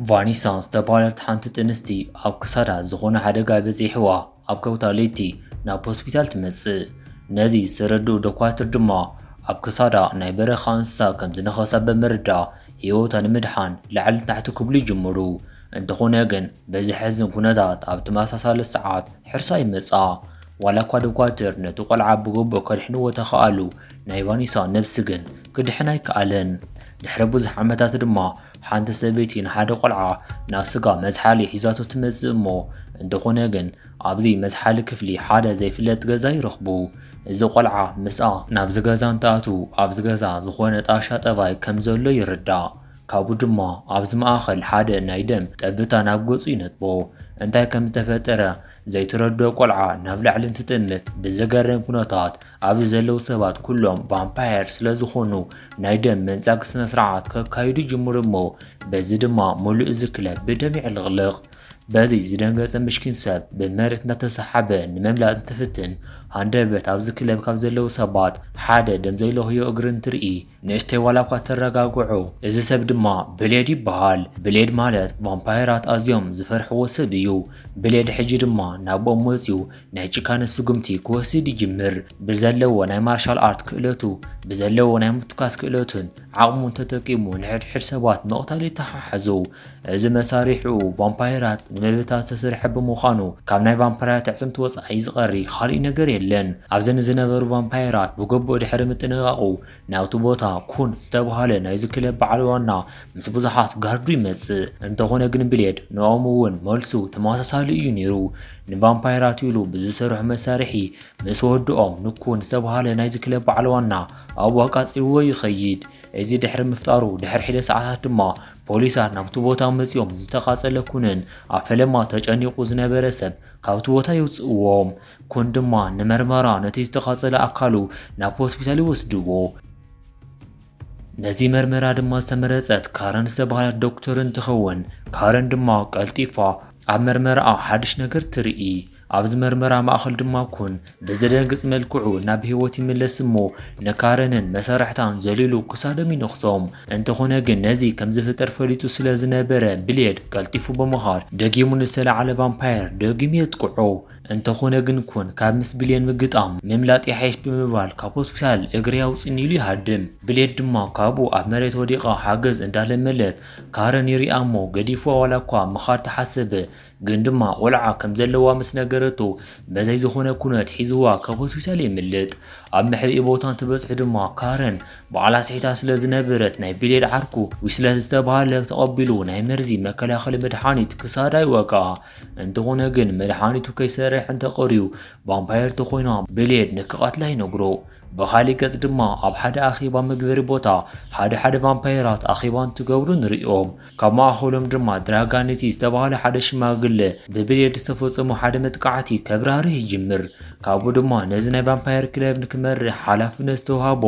ቫኒሳ ዝተባህለት ሓንቲ ጥንስቲ ኣብ ክሳዳ ዝኾነ ሓደጋ በጺሕዋ ኣብ ከውታ ለይቲ ናብ ሆስፒታል ትመጽእ። ነዚ ዝተረድኡ ዶኳትር ድማ ኣብ ክሳዳ ናይ በረኻ እንስሳ ከም ዝነኸሳ ብምርዳእ ህይወታ ንምድሓን ላዕሊ ታሕቲ ክብሉ ይጅምሩ። እንተኾነ ግን በዚ ሕዝን ኩነታት ኣብ ተመሳሳሊ ሰዓት ሕርሳ ይመጻ። ዋላ እኳ ዶኳትር ነቲ ቆልዓ ብግቡእ ከድሕንዎ ተኸኣሉ፣ ናይ ቫኒሳ ነብሲ ግን ክድሕን ኣይከኣለን። ድሕሪ ብዙሕ ዓመታት ድማ ሓንቲ ሰበይቲ ንሓደ ቆልዓ ናብ ስጋ መዝሓሊ ሒዛቶ ትመጽእ እሞ፣ እንተኾነ ግን ኣብዚ መዝሓሊ ክፍሊ ሓደ ዘይፍለጥ ገዛ ይረኽቡ። እዚ ቆልዓ ምስኣ ናብዚ ገዛ እንትኣቱ፣ ኣብዚ ገዛ ዝኾነ ጣሻ ጠባይ ከም ዘሎ ይርዳእ። ካብኡ ድማ ኣብዚ ማእኸል ሓደ ናይ ደም ጠብታ ናብ ገጹ ይነጥቦ። እንታይ ከም ዝተፈጠረ ዘይተረድኦ ቆልዓ ናብ ላዕሊ እንትጥምት፣ ብዘገርም ኩነታት ኣብዚ ዘለዉ ሰባት ኩሎም ቫምፓየር ስለ ዝኾኑ ናይ ደም መንጻግ ስነ ስርዓት ከካይዱ ይጅምሩ እሞ፣ በዚ ድማ ሙሉእ እዚ ክለብ ብደም ይዕልቕልቕ። በዚ ዝደንገጸ ምሽኪን ሰብ ብመሬት እናተሰሓበ ንምምላጥ እንትፍትን፣ ሃንደበት ኣብዚ ክለብ ካብ ዘለዉ ሰባት ሓደ ደም ዘይለኽዮ እግሪ እንትርኢ፣ ንእሽተይ ዋላ እኳ ተረጋግዑ። እዚ ሰብ ድማ ብሌድ ይበሃል። ብሌድ ማለት ቫምፓየራት ኣዝዮም ዝፈርሕዎ ሰብ እዩ። ብሌድ ሕጂ ድማ ናብኦም ወጺኡ ናይ ጭካነ ስጉምቲ ክወስድ ይጅምር። ብዘለዎ ናይ ማርሻል ኣርት ክእለቱ፣ ብዘለዎ ናይ ምትኳስ ክእለቱን ዓቕሙን ተጠቂሙ ንሕድሕድ ሰባት ምቕታል ይተሓሓዙ። እዚ መሳርሒኡ ቫምፓየራት ንምብታን ዝተሰርሐ ብምዃኑ፣ ካብ ናይ ቫምፓየራት ኣዕጽምቲ ወጻኢ ዝቐሪ ካልእ ነገር የለን። ኣብዘን ዝነበሩ ቫምፓየራት ብግቡእ ድሕሪ ምጥንቃቑ፣ ናብቲ ቦታ ኩን ዝተባህለ ናይዚ ክለብ በዓል ዋና ምስ ብዙሓት ጋርዱ ይመጽእ። እንተኾነ ግን ብሌድ ንኦም እውን መልሱ ተመሳሳሊ እዩ ነይሩ። ንቫምፓየራት ኢሉ ብዝሰርሖ መሳርሒ ምስ ወድኦም ንኩን ዝተባህለ ናይዚ ክለብ በዓል ዋና ኣብኡ ኣቃጺልዎ ይኸይድ። እዚ ድሕሪ ምፍጣሩ ድሕሪ ሒደ ሰዓታት ድማ ፖሊሳት ናብቲ ቦታ መጺኦም ዝተቓጸለ ኩንን ኣብ ፈለማ ተጨኒቑ ዝነበረ ሰብ ካብቲ ቦታ የውጽእዎም። ኩን ድማ ንመርመራ ነቲ ዝተቓጸለ ኣካሉ ናብ ሆስፒታል ይወስድዎ። ነዚ መርመራ ድማ ዝተመረጸት ካረን ዝተባህለት ዶክተር እንትኸውን፣ ካረን ድማ ቀልጢፋ ኣብ መርመራኣ ሓድሽ ነገር ትርኢ። ኣብዚ መርመራ ማእኸል ድማ ኩን ብዘደንግጽ መልክዑ ናብ ህይወት ይምለስ እሞ፣ ንካረንን መሳርሕታን ዘሊሉ ክሳዶም ይነኽሶም። እንተኾነ ግን ነዚ ከም ዝፍጠር ፈሊጡ ስለ ዝነበረ ብሌድ ቀልጢፉ ብምኻድ ደጊሙ ንዝተላዕለ ቫምፓየር ደጊሙ የጥቅዖ። እንተኾነ ግን ኩን ካብ ምስ ብሌድ ምግጣም ምምላጥ ይሓይሽ ብምባል ካብ ሆስፒታል እግሪ ኣውጽኒ ኢሉ ይሃድም። ብሌድ ድማ ካብኡ ኣብ መሬት ወዲቓ ሓገዝ እንዳለመለት ካረን ይሪኣ እሞ ገዲፍዋ ዋላ እኳ ምኻድ ተሓሰበ፣ ግን ድማ ቆልዓ ከም ዘለዋ ምስ ነገረቶ በዘይ ዝኾነ ኩነት ሒዝዋ ካብ ሆስፒታል የምልጥ። ኣብ መሕብኢ ቦታ እንትበጽሑ ድማ ካረን ባዕላ ስሒታ ስለ ዝነበረት ናይ ብሌድ ዓርኩ ዊስለ ዝተባህለ ተቐቢሉ ናይ መርዚ መከላኸሊ መድሓኒት ክሳዳ ይወግኣ። እንተኾነ ግን መድሓኒቱ ከይሰርሕ እንተቐርዩ ቫምፓየር ተኾይና ብሌድ ንክቐትላ ይነግሮ። ብኻሊእ ገጽ ድማ ኣብ ሓደ ኣኼባ መግበሪ ቦታ ሓደ ሓደ ቫምፓየራት ኣኼባ እንትገብሩ ንርእዮም። ካብ ማእኸሎም ድማ ድራጋኒቲ ዝተባህለ ሓደ ሽማግለ ብብሌድ ዝተፈጸሙ ሓደ መጥቃዕቲ ከብራርህ ይጅምር። ካብኡ ድማ ነዚ ናይ ቫምፓየር ክለብ ንክመርሕ ሓላፍነት ዝተውሃቦ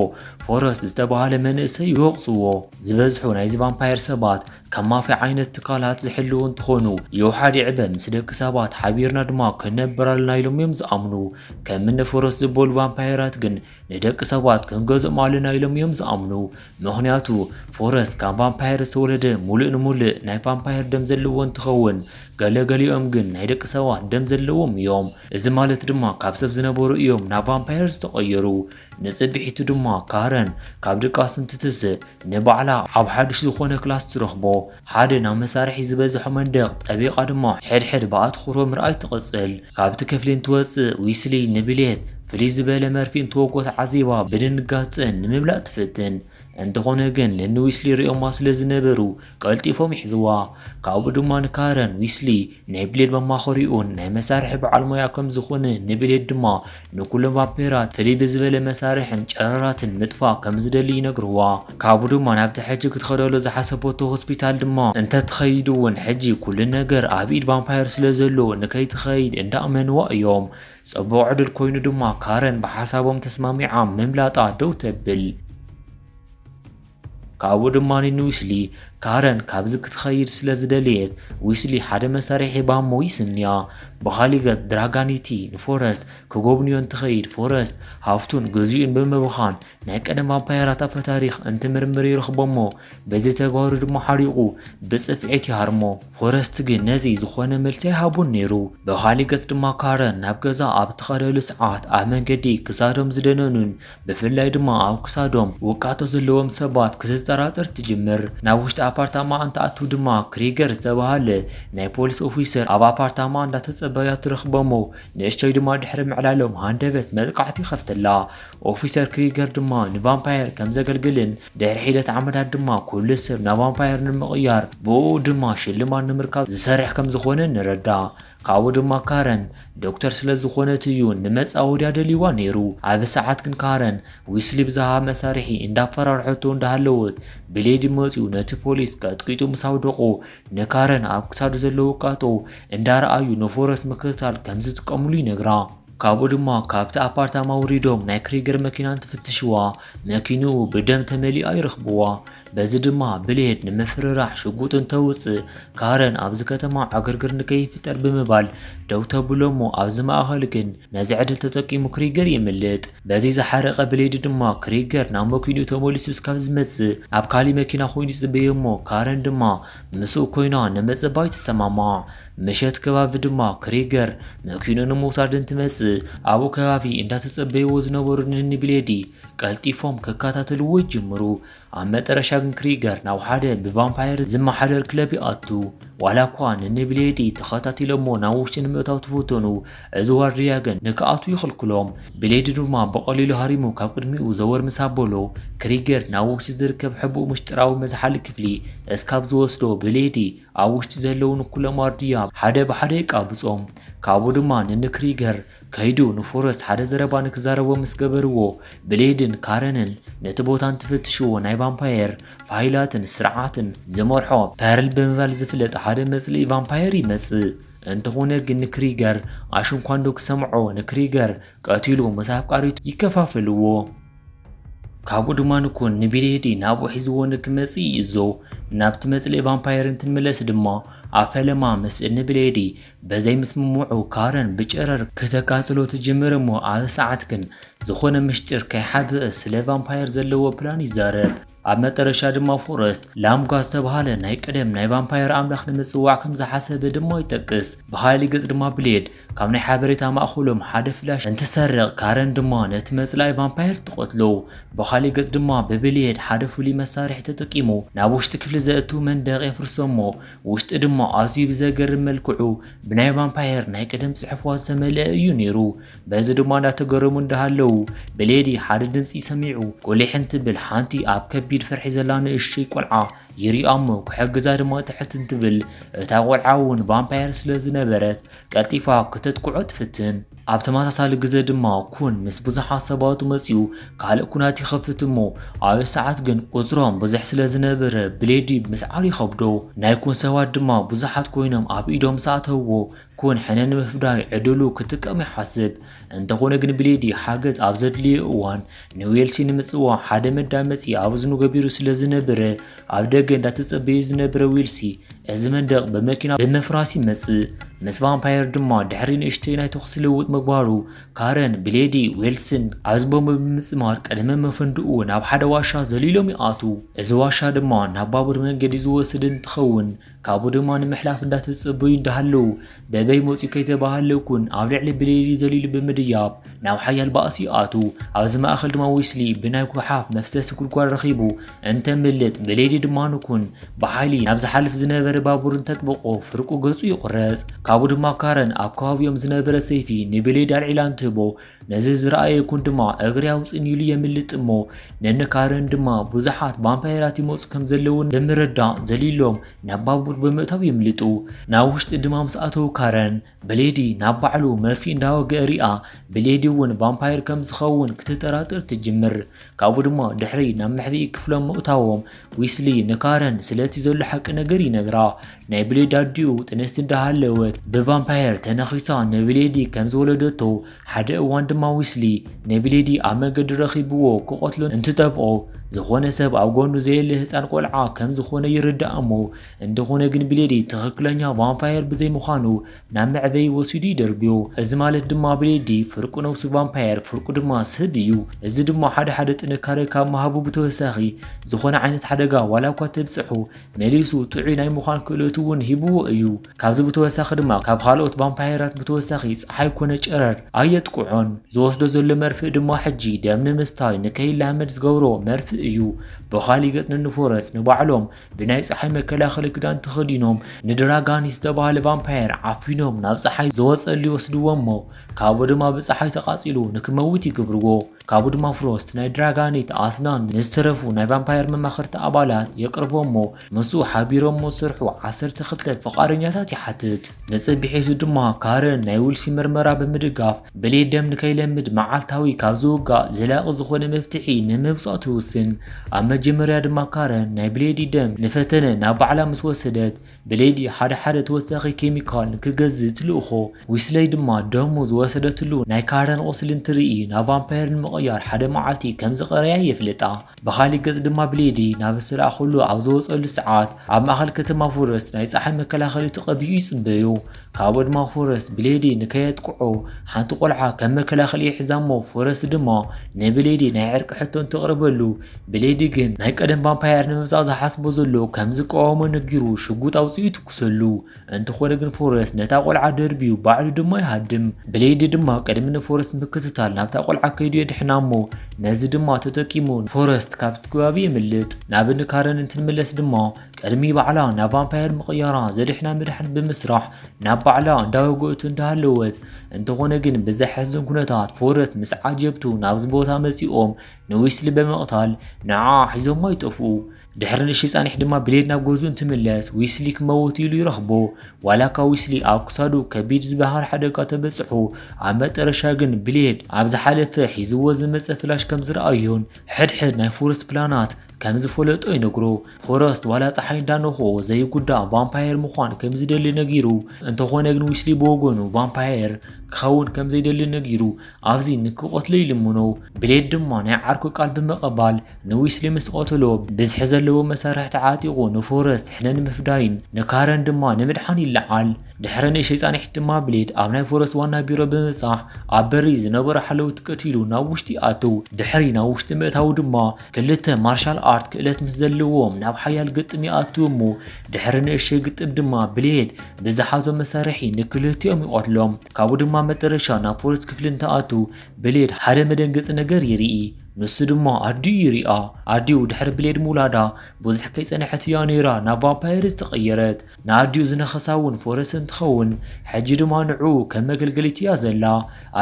ፎረስት ዝተባህለ መንእሰይ ይወቕስዎ። ዝበዝሑ ናይዚ ቫምፓየር ሰባት ከም ማፍያ ዓይነት ትካላት ዝሕልዉ እንትኾኑ፣ የውሓድ ይዕበ ምስ ደቂ ሰባት ሓቢርና ድማ ክነብር ኣለና ኢሎም እዮም ዝኣምኑ። ከም እኒ ፎረስት ዝበሉ ቫምፓየራት ግን ንደቂ ሰባት ክንገዝኦም ኣለና ኢሎም እዮም ዝኣምኑ። ምኽንያቱ ፎረስት ካብ ቫምፓየር ዝተወለደ ሙሉእ ንሙሉእ ናይ ቫምፓየር ደም ዘለዎ እንትኸውን፣ ገለገሊኦም ግን ናይ ደቂ ሰባት ደም ዘለዎም እዮም። እዚ ማለት ድማ ካብ ሰብ ዝነበሩ እዮም ናብ ቫምፓየር ዝተቐየሩ። ንጽብሒቱ ድማ ካረን ካብ ድቃስ እንትትስእ ንባዕላ ኣብ ሓድሽ ዝኾነ ክላስ ትረኽቦ። ሓደ ናብ መሳርሒ ዝበዝሖ መንደቕ ጠቢቓ ድማ ሕድሕድ ብኣትኹሮ ምርኣይ ትቕጽል። ካብቲ ክፍሊ እንትወጽእ ዊስሊ ንብሌድ ፍልይ ዝበለ መርፊ እንትወጎ ተዓዚባ ብድንጋጸ ንምምላጥ ትፍትን። እንተኾነ ግን ንዊስሊ ሪኦማ ስለ ዝነበሩ ቀልጢፎም ይሕዝዋ። ካብኡ ድማ ንካረን ዊስሊ ናይ ብሌድ መማኸሪኡን ናይ መሳርሒ በዓል ሞያ ከም ዝኾነ ንብሌድ ድማ ንኩሎም ቫምፒራት ፍልይ ብዝበለ መሳርሕን ጨረራትን ምጥፋእ ከም ዝደሊ ይነግርዋ። ካብኡ ድማ ናብቲ ሕጂ ክትኸደሉ ዝሓሰበቶ ሆስፒታል ድማ እንተትኸይድ እውን ሕጂ ኩሉ ነገር ኣብ ኢድ ቫምፓየር ስለ ዘሎ ንከይትኸይድ እንዳእመንዋ እዮም። ጽቡቕ ዕድል ኮይኑ ድማ ካረን ብሓሳቦም ተስማሚዓ ምምላጣ ደው ተብል። ካብኡ ድማ ንዊስሊ ካረን ካብዚ ክትኸይድ ስለ ዝደለየት፣ ዊስሊ ሓደ መሳርሒ ባሞ ይስንያ። ብኻሊእ ገጽ ድራጋኒቲ ንፎረስት ክጎብንዮ እንትኸይድ፣ ፎረስት ሃፍቱን ግዜኡን ብምብኻን ናይ ቀደም ቫምፓየራት ኣፈ ታሪኽ እንትምርምር ይረኽቦ እሞ፣ በዚ ተግባሩ ድማ ሓሪቑ ብጽፍዒት ይሃርሞ። ፎረስት ግን ነዚ ዝኾነ መልሲ ኣይሃቦን ነይሩ። ብኻሊእ ገጽ ድማ ካረን ናብ ገዛ ኣብ ትኸደሉ ሰዓት ኣብ መንገዲ ክሳዶም ዝደነኑን ብፍላይ ድማ ኣብ ክሳዶም ውቃጦ ዘለዎም ሰባት ክትጠራጠር ትጅምር። ናብ ውሽጢ ኣፓርታማ እንትኣቱ ድማ ክሪገር ዝተባሃለ ናይ ፖሊስ ኦፊሰር ኣብ ኣፓርታማ እንዳተጸበያ ትረኽቦ እሞ ንእሽቶይ ድማ ድሕሪ ምዕላሎም ሃንደበት መጥቃዕቲ ይኸፍተላ። ኦፊሰር ክሪገር ድማ ንቫምፓየር ከም ዘገልግልን ድሕሪ ሒደት ዓመታት ድማ ኩሉ ሰብ ናብ ቫምፓየር ንምቕያር ብኡ ድማ ሽልማት ንምርካብ ዝሰርሕ ከም ዝኾነ ንረዳ። ካብኡ ድማ ካረን ዶክተር ስለ ዝኾነት እዩ ንመጻወድያ ደልይዋ ነይሩ። ኣብ ሰዓት ግን ካረን ዊስሊ ብዝሃ መሳርሒ እንዳፈራርሐቶ እንዳሃለወት ብሌዲ መጺኡ ነቲ ፖሊስ ቀጥቂጡ ምስ ኣውደቆ ንካረን ኣብ ክሳዱ ዘሎ ውቃጦ እንዳረኣዩ ንፎረስት ምክትታል ከም ዝጥቀምሉ ይነግራ። ካብኡ ድማ ካብቲ ኣፓርታማ ውሪዶም ናይ ክሪገር መኪና እንትፍትሽዋ መኪንኡ ብደም ተመሊኣ ይረኽብዋ። በዚ ድማ ብሌድ ንምፍርራሕ ሽጉጥ እንተውፅእ ካረን ኣብዚ ከተማ ዕግርግር ንከይፍጠር ብምባል ደው ተብሎ እሞ ኣብዚ ማእኸል ግን ነዚ ዕድል ተጠቂሙ ክሪገር የምልጥ። በዚ ዝሓረቐ ብሌድ ድማ ክሪገር ናብ መኪንኡ ተመሊሱ እስካብ ዝመፅእ ኣብ ካሊ መኪና ኮይኑ ይፅበዮ እሞ ካረን ድማ ምስኡ ኮይና ንምፅባይ ትሰማማዕ። ምሸት ከባቢ ድማ ክሪገር መኪንኡ ንምውሳድ እንትመፅእ ኣብኡ ከባቢ እንዳተፀበይዎ ዝነበሩ ንኒ ብሌዲ ቀልጢፎም ክከታተልዎ ይጅምሩ። ኣብ መጠረሻ ግን ክሪገር ናብ ሓደ ብቫምፓየር ዝመሓደር ክለብ ይኣቱ። ዋላ እኳ ንኒ ብሌዲ ተኸታቲሎሞ ናብ ውሽጢ ንምእታው ትፍተኑ፣ እዚ ዋርድያ ግን ንክኣቱ ይኽልክሎም። ብሌዲ ድማ ብቐሊሉ ሃሪሙ ካብ ቅድሚኡ ዘወር ምስ ኣበሎ፣ ክሪገር ናብ ውሽጢ ዝርከብ ሕቡእ ምሽጥራዊ መዝሓሊ ክፍሊ እስካብ ዝወስዶ ብሌዲ ኣብ ውሽጢ ዘለዉ ንኩሎም ዋርድያ ሓደ ብሓደ የቃብጾም። ካብኡ ድማ ንኒ ክሪገር ከይዱ ንፎረስት ሓደ ዘረባ ንክዛረቦ ምስ ገበርዎ፣ ብሌድን ካረንን ነቲ ቦታ እንትፍትሽዎ ናይ ቫምፓየር ፋይላትን ስርዓትን ዝመርሖ ፐርል ብምባል ዝፍለጥ ሓደ መጽልኢ ቫምፓየር ይመጽእ። እንተኾነ ግን ንክሪገር ኣሽንኳንዶ ክሰምዖ ንክሪገር ቀቲሉ ምስ ኣፍቃሪቱ ይከፋፈልዎ። ካብኡ ድማ ንኩን ንብሌዲ ናብኡ ሒዝዎ ንክመጽእ ይእዞ። ናብቲ መጽልኢ ቫምፓየር እንትንምለስ ድማ ኣብ ፈለማ ምስ ንብሌዲ በዘይምስምምዑ ካረን ብጨረር ክተቃጽሎ ትጅምር እሞ ኣብዚ ሰዓት ግን ዝኾነ ምሽጢር ከይሓብእ ስለ ቫምፓየር ዘለዎ ፕላን ይዛረብ። ኣብ መጠረሻ ድማ ፎረስት ላምጓ ዝተባሃለ ናይ ቀደም ናይ ቫምፓየር ኣምላኽ ንምጽዋዕ ከም ዝሓሰበ ድማ ይጠቅስ። ብኻሊ ገጽ ድማ ብሌድ ካብ ናይ ሓበሬታ ማእኸሎም ሓደ ፍላሽ እንትሰርቕ ካረን ድማ ነቲ መጽላይ ቫምፓየር ትቐትሎ። ብኻሊ ገጽ ድማ ብብሌድ ሓደ ፍሉይ መሳርሒ ተጠቂሙ ናብ ውሽጢ ክፍሊ ዘእቱ መንደቕ የፍርሶ እሞ ውሽጢ ድማ ኣዝዩ ብዘገርም መልክዑ ብናይ ቫምፓየር ናይ ቀደም ጽሑፍዋ ዝተመልአ እዩ ነይሩ። በዚ ድማ እንዳተገረሙ እንዳሃለዉ ብሌዲ ሓደ ድምጺ ሰሚዑ ቁሊሕ እንትብል ሓንቲ ኣብ ከቢድ ፍርሒ ዘላ ንእሽተይ ቆልዓ ይሪኣ እሞ ክሕግዛ ድማ ትሕት እንትብል እታ ቆልዓ እውን ቫምፓየር ስለ ዝነበረት ቀልጢፋ ክተጥቅዖ ትፍትን። ኣብ ተመሳሳሊ ግዘ ድማ ኩን ምስ ብዙሓት ሰባቱ መጺኡ ካልእ ኩናት ይኸፍት እሞ ኣብዚ ሰዓት ግን ቁጽሮም ብዙሕ ስለ ዝነበረ ብሌዲ ምስዓር ይኸብዶ። ናይ ኩን ሰባት ድማ ብዙሓት ኮይኖም ኣብ ኢዶም ምስ ኣተውዎ ኩን ሕነ ንምፍዳይ ዕድሉ ክጥቀም ይሓስብ። እንተኾነ ግን ብሌዲ ሓገዝ ኣብ ዘድልዮ እዋን ንዌልሲ ንምጽዋዕ ሓደ መዳመጺ ኣብ እዝኑ ገቢሩ ስለ ዝነበረ ኣብ ደገ እንዳተጸበየ ዝነበረ ዌልሲ እዚ መንደቕ ብመኪና ብምፍራስ ይመጽእ። ምስ ቫምፓየር ድማ ድሕሪ ንእሽተይ ናይ ተኹሲ ልውውጥ ምግባሩ ካረን ብሌዲ ዌልስን ኣብዚ ቦምብ ብምጽማር ቅድሚ መፈንድኡ ናብ ሓደ ዋሻ ዘሊሎም ይኣቱ። እዚ ዋሻ ድማ ናብ ባቡር መንገዲ ዝወስድ እንትኸውን ካብኡ ድማ ንምሕላፍ እንዳተጸበዩ እንዳሃለዉ በበይ መጺኡ ከይተባሃለ ኩን ኣብ ልዕሊ ብሌዲ ዘሊሉ ብምድያብ ናብ ሓያል ባእሲ ይኣቱ። ኣብዚ ማእኸል ድማ ዊስሊ ብናይ ጉሓፍ መፍሰሲ ጉድጓድ ረኺቡ እንተምልጥ ብሌዲ ድማ ንኩን ብሓይሊ ናብ ዝሓልፍ ዝነበረ ባቡር እንተጥብቆ ፍርቁ ገጹ ይቑረጽ። ካብኡ ድማ ካረን ኣብ ከባቢኦም ዝነበረ ሰይፊ ንብሌዲ ኣልዒላ እንትህቦ ነዚ ዝረኣየ ኩን ድማ እግሪ ኣውፅእኒ ኢሉ የምልጥ እሞ ነንካረን ድማ ብዙሓት ቫምፓየራት ይመፁ ከም ዘለውን ብምርዳእ ዘሊሎም ናብ ባቡር ብምእታው የምልጡ። ናብ ውሽጢ ድማ ምስ ኣተው ካረን ብሌዲ ናብ ባዕሉ መርፊ እንዳወገ ሪኣ ብሌዲ እውን ቫምፓየር ከም ዝኸውን ክትጠራጥር ትጅምር። ካብኡ ድማ ድሕሪ ናብ መሕብኢ ክፍሎም ምእታዎም ዊስሊ ንካረን ስለቲ ዘሎ ሓቂ ነገር ይነግራ። ናይ ብሌድ ኣዲኡ ጥንስቲ እንዳሃለወት ብቫምፓየር ተነኺሳ ንብሌዲ ከም ዝወለደቶ ሓደ እዋን ድማ ዊስሊ ንብሌዲ ኣብ መንገዲ ረኺብዎ ክቐትሎ እንትጠብቆ ዝኾነ ሰብ ኣብ ጎኑ ዘየለ ህፃን ቆልዓ ከም ዝኾነ ይርዳእ እሞ፣ እንተኾነ ግን ብሌዲ ትኽክለኛ ቫምፓየር ብዘይምዃኑ ናብ መዕበዪ ወሲዱ ይደርብዮ። እዚ ማለት ድማ ብሌዲ ፍርቁ ነብሱ ቫምፓየር ፍርቁ ድማ ሰብ እዩ። እዚ ድማ ሓደ ሓደ ጥንካሬ ካብ ምሃቡ ብተወሳኺ ዝኾነ ዓይነት ሓደጋ ዋላ እኳ ተብፅሑ መሊሱ ጥዑይ ናይ ምዃን ክእለቱ እውን ሂብዎ እዩ። ካብዚ ብተወሳኺ ድማ ካብ ካልኦት ቫምፓየራት ብተወሳኺ ፀሓይ ኮነ ጨረር ኣየጥቅዖን። ዝወስዶ ዘሎ መርፍእ ድማ ሕጂ ደም ንምስታይ ንከይላመድ ዝገብሮ መርፍእ እዩ። ብኻሊእ ገፅ ንንፎረስ ንባዕሎም ብናይ ፀሓይ መከላኸሊ ክዳን ተኸዲኖም ንድራጋኒስ ዝተባህለ ቫምፓየር ዓፊኖም ናብ ፀሓይ ዝወፀሉ ይወስድዎ እሞ ካብኡ ድማ ብፀሓይ ተቓፂሉ ንክመውት ይገብርዎ። ካብኡ ድማ ፍሮስት ናይ ድራጋኒት ኣስናን ንዝተረፉ ናይ ቫምፓየር መማኽርቲ ኣባላት የቕርቦ እሞ ምስኡ ሓቢሮም ዝሰርሑ ዓሰርተ ክልተ ፍቓደኛታት ይሓትት። ንፅብሒቱ ድማ ካረን ናይ ዊስሊ መርመራ ብምድጋፍ ብሌድ ደም ንከይለምድ መዓልታዊ ካብ ዝውጋእ ዘላቒ ዝኾነ መፍትሒ ንምምፃእ ትውስን። ኣብ መጀመርያ ድማ ካረን ናይ ብሌዲ ደም ንፈተነ ናብ ባዕላ ምስ ወሰደት ብሌዲ ሓደ ሓደ ተወሳኺ ኬሚካል ንክገዝእ ትልእኾ። ዊስለይ ድማ ደሙ ዝወሰደትሉ ናይ ካረን ቁስሊ እንትርኢ ናብ ቫምፓየር ንምቕያር ሓደ መዓልቲ ከም ዝቐረያ የፍልጣ። ብኻሊእ ገፅ ድማ ብሌዲ ናብ ዝለኣኸሉ ኣብ ዝወፀሉ ሰዓት ኣብ ማእኸል ከተማ ፎረስት ናይ ፀሓይ መከላኸሊ ተቐቢኡ ይፅበዮ። ካብኡ ድማ ፎረስት ብሌዲ ንከየጥቅዖ ሓንቲ ቆልዓ ከም መከላኸሊ ይሕዛ እሞ ፎረስት ድማ ንብሌዲ ናይ ዕርቂ ሕቶ እንትቕርበሉ ብሌዲ ግን ናይ ቀደም ቫምፓየር ንምምፃእ ዝሓስቦ ዘሎ ከም ዝቃወሞ ነጊሩ ሽጉጥ ኣውፂኡ ይትኩሰሉ። እንተኾነ ግን ፎረስት ነታ ቆልዓ ደርብዩ ባዕሉ ድማ ይሃድም። ብሌዲ ድማ ቅድሚ ንፎረስት ምክትታል ናብታ ቆልዓ ከይዱ የድሕና እሞ ነዚ ድማ ተጠቂሙ ፎረስት ካብቲ ከባቢ የምልጥ። ናብ ንካረን እንትንምለስ ድማ ቅድሚ ባዕላ ናብ ቫምፓየር ምቕያራ ዘድሕና ምድሓን ብምስራሕ ናብ ባዕላ እንዳወገእቱ እንዳሃለወት እንተኾነ ግን ብዘሕዝን ኩነታት ፎረስት ምስ ዓጀብቱ ናብዚ ቦታ መፂኦም ንዊስሊ ብምቕታል ንዓ ሒዞማ ይጠፍኡ። ድሕሪ ንእሽተይ ፃኒሕ ድማ ብሌድ ናብ ገዝኡ እንትምለስ ዊስሊ ክመውት ኢሉ ይረኽቦ። ዋላ እኳ ዊስሊ ኣብ ክሳዱ ከቢድ ዝበሃል ሓደጋ ተበፅሑ ኣብ መጠረሻ ግን ብሌድ ኣብ ዝሓለፈ ሒዝዎ ዝመፀ ፍላሽ ከም ዝረኣዮን ሕድሕድ ናይ ፎረስት ፕላናት ከም ዝፈለጦ ይነግሮ። ፎረስት ዋላ ፀሓይ እንዳነኽኦ ዘይጉዳእ ቫምፓየር ምዃን ከም ዝደሊ ነጊሩ እንተኾነ ግን ዊስሊ ብወገኑ ቫምፓየር ክኸውን ከም ዘይደሊ ነጊሩ ኣብዚ ንክቐትሎ ይልምኖ። ብሌድ ድማ ናይ ዓርኩ ቃል ብምቕባል ንዊስሊ ምስ ቀተሎ ብዝሒ ዘለዎ መሳርሒ ተዓጢቑ ንፎረስት ሕነ ንምፍዳይን ንካረን ድማ ንምድሓን ይለዓል። ድሕሪ ንእሽተይ ፃኒሒት ድማ ብሌድ ኣብ ናይ ፎረስት ዋና ቢሮ ብምብፃሕ ኣብ በሪ ዝነበሩ ሓለውቲ ቀቲሉ ናብ ውሽጢ ይኣቱ። ድሕሪ ናብ ውሽጢ ምእታዉ ድማ ክልተ ማርሻል ኣርት ክእለት ምስ ዘለዎም ናብ ሓያል ግጥም ይኣቱ እሞ ድሕሪ ንእሽተይ ግጥም ድማ ብሌድ ብዝሓዞ መሳርሒ ንክልቲኦም ይቐትሎም። ካብኡ ድማ መጠረሻ ናብ ፎረስት ክፍሊ እንትኣቱ ብሌድ ሓደ መደንገፂ ነገር ይርኢ። ንሱ ድማ ኣዲኡ ይሪኣ። ኣዲኡ ድሕሪ ብሌድ ምውላዳ ብዙሕ ከይፀንሐት እያ ነይራ ናብ ቫምፓየር ዝተቐየረት። ንኣዲኡ ዝነኸሳ እውን ፎረስት እንትኸውን ሕጂ ድማ ንዕኡ ከም መገልገሊት እያ ዘላ።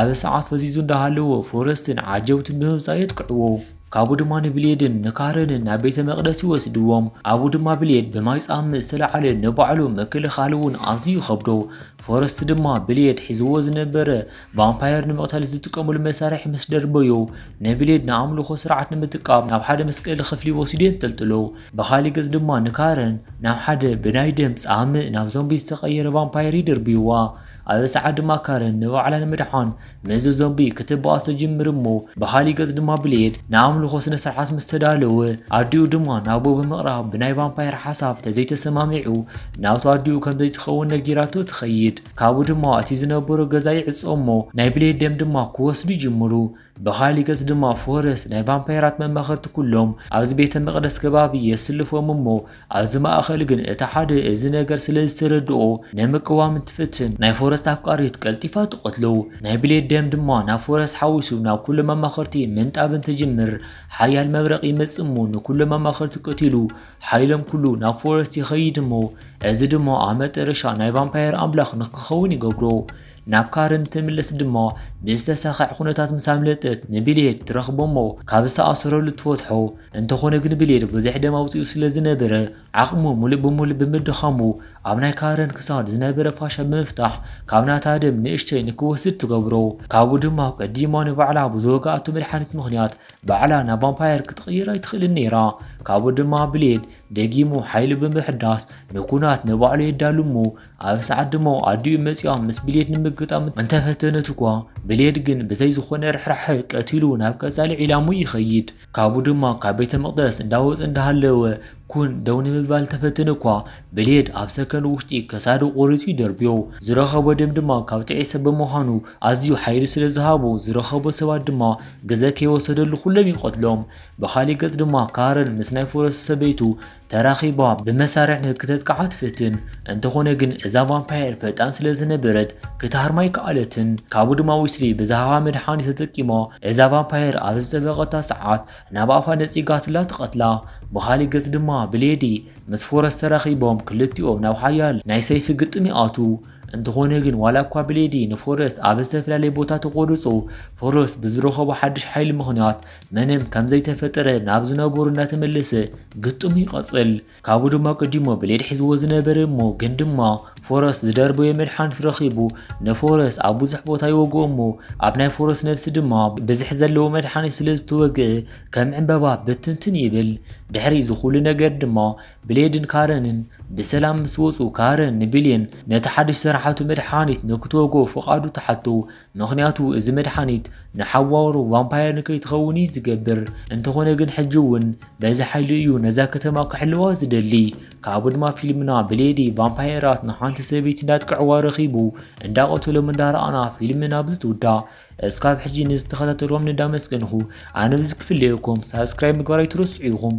ኣብ ሰዓት ፈዚዙ እንዳሃለወ ፎረስትን ዓጀብቱን ብምምፃእ የጥቅዕዎ። ካብኡ ድማ ንብሌድን ንካረንን ናብ ቤተ መቕደስ ይወስድዎም። ኣብኡ ድማ ብሌድ ብማይ ፃምእ ዝተለዓለ ንባዕሉ ምክልኻል እውን ኣዝዩ ይኸብዶ። ፎረስት ድማ ብሌድ ሒዝዎ ዝነበረ ቫምፓየር ንምቕታል ዝጥቀሙሉ መሳርሒ ምስ ደርበዮ ንብሌድ ንኣምልኾ ስርዓት ንምጥቃም ናብ ሓደ መስቀሊ ክፍሊ ወሲዱ የንጠልጥሎ። ብኻሊእ ገፅ ድማ ንካረን ናብ ሓደ ብናይ ደም ፃምእ ናብ ዞምቢ ዝተቐየረ ቫምፓየር ይድርብይዋ። ኣብዚ ሰዓት ድማ ካረን ንባዕላ ንምድሓን ምስዚ ዞምቢ ክትባኣስ ትጅምር እሞ ብኻሊእ ገፅ ድማ ብሌድ ንኣምልኾ ስነ ስርዓት ምስ ተዳለወ ኣዲኡ ድማ ናብኡ ብምቕራብ ብናይ ቫምፓየር ሓሳብ ተዘይተሰማሚዑ ናብቲ ኣዲኡ ከም ዘይትኸውን ነጊራቶ ትኸይድ። ካብኡ ድማ እቲ ዝነበሮ ገዛ ይዕጾ እሞ ናይ ብሌድ ደም ድማ ክወስዱ ይጅምሩ። ብኻሊእ ገፅ ድማ ፎረስት ናይ ቫምፓየራት መማኸርቲ ኩሎም ኣብዚ ቤተ መቕደስ ከባቢ የስልፎም እሞ ኣብዚ ማእኸል ግን እቲ ሓደ እዚ ነገር ስለ ዝተረድኦ ንምቅዋም እንትፍትን ናይ ፎረስት ኣፍቃሪት ቀልጢፋ ትቐትሎ። ናይ ብሌድ ደም ድማ ናብ ፎረስት ሓዊሱ ናብ ኩሎም ኣማኸርቲ ምንጣብ እንትጅምር ሓያል መብረቕ ይመጽእ እሞ ንኩሎም ኣማኸርቲ ቀቲሉ ሓይሎም ኩሉ ናብ ፎረስት ይኸይድ እሞ እዚ ድማ ኣብ መጠረሻ ናይ ቫምፓየር ኣምላኽ ንክኸውን ይገብሮ። ናብ ካረን ትምለስ ድማ ብዝተሳኸዐ ኩነታት ምስ ኣምለጠት ንብሌድ ትረኽቦ እሞ ካብ ዝተኣሰረሉ ትፈትሖ። እንተኾነ ግን ብሌድ ብዙሕ ደም ኣውፂኡ ስለ ዝነበረ ዓቕሙ ሙሉእ ብሙሉእ ብምድኻሙ ኣብ ናይ ካረን ክሳድ ዝነበረ ፋሻ ብምፍታሕ ካብ ናታ ደም ንእሽተይ ንክወስድ ትገብሮ። ካብኡ ድማ ቀዲማ ንባዕላ ብዝወግኣቶ መድሓኒት ምኽንያት ባዕላ ናብ ቫምፓየር ክትቕይር ኣይትኽእልን ነይራ። ካብኡ ድማ ብሌድ ደጊሙ ሓይሊ ብምሕዳስ ንኩናት ንባዕሉ የዳሉ እሞ ኣብ ሰዓት ድማ ኣዲኡ መፂኣ ምስ ብሌድ ንምግጣም እንተፈተነት እኳ ብሌድ ግን ብዘይ ዝኾነ ርሕራሐ ቀቲሉ ናብ ቀፃሊ ዒላሙ ይኸይድ። ካብኡ ድማ ካብ ቤተ መቕደስ እንዳወፀ እንዳሃለወ ኩን ደው ንምባል ተፈትን እኳ ብሌድ ኣብ ሰከንድ ውሽጢ ከሳዱ ቆሪፁ ይደርብዮ። ዝረኸቦ ደም ድማ ካብ ጥዑይ ሰብ ብምዃኑ ኣዝዩ ሓይሊ ስለ ዝሃቦ ዝረኸቦ ሰባት ድማ ግዘ ከይወሰደሉ ኩሎም ይቐትሎም። ብኻሊእ ገፅ ድማ ካረን ምስ ናይ ፎረስት ሰበይቱ ተራኺባ ብመሳርሒ ንክተጥቅዓ ትፍትን። እንተኾነ ግን እዛ ቫምፓየር ፈጣን ስለ ዝነበረት ክትሃርማ ኣይከኣለትን። ካብኡ ድማ ዊስሊ ብዝሃባ መድሓኒት ተጠቂማ እዛ ቫምፓየር ኣብ ዝጠበቐታ ሰዓት ናብ ኣፋ ነፂጋትላ ትቐትላ። ብኻሊእ ገፅ ድማ ብሌዲ ምስ ፎረስት ተራኺቦም ክልቲኦም ናብ ሓያል ናይ ሰይፊ ግጥም ይኣትዉ። እንተኾነ ግን ዋላ እኳ ብሌዲ ንፎረስት ኣብ ዝተፈላለየ ቦታ ተቆርጾ ፎረስት ብዝረኸቦ ሓድሽ ሓይሊ ምኽንያት ምንም ከም ዘይተፈጠረ ናብ ዝነበሩ እናተመለሰ ግጥሙ ይቐጽል። ካብኡ ድማ ቀዲሞ ብሌድ ሒዝዎ ዝነበረ እሞ ግን ድማ ፎረስት ዝደርበዮ መድሓኒት ረኺቡ ንፎረስት ኣብ ብዙሕ ቦታ ይወግኦ እሞ ኣብ ናይ ፎረስት ነብሲ ድማ ብዝሒ ዘለዎ መድሓኒት ስለ ዝተወግአ ከም ዕምበባ ብትንትን ይብል። ድሕሪ እዚ ኩሉ ነገር ድማ ብሌድን ካረንን ብሰላም ምስ ወፁ ካረን ንብሌን ነቲ ሓድሽ ዝሰርሓቶ መድሓኒት ንክትወግኦ ፍቓዱ ትሓቶ። ምኽንያቱ እዚ መድሓኒት ንሓዋሩ ቫምፓየር ንከይትኸውን እዩ ዝገብር። እንተኾነ ግን ሕጂ እውን በዚ ሓይሊ እዩ ነዛ ከተማ ክሕልዋ ዝደሊ። ካብኡ ድማ ፊልምና ብሌዲ ቫምፓየራት ንሓንቲ ሰበይቲ እንዳጥቅዕዋ ረኺቡ እንዳቐተሎም እንዳረኣና ፊልምና ኣብዚ ትውዳእ። እስካብ ሕጂ ንዝተኸታተልዎም እንዳመስገንኹ ኣነ ብዚ ክፍለየኩም ሳብስክራይብ ምግባር ኣይትረስዑ ኢኹም።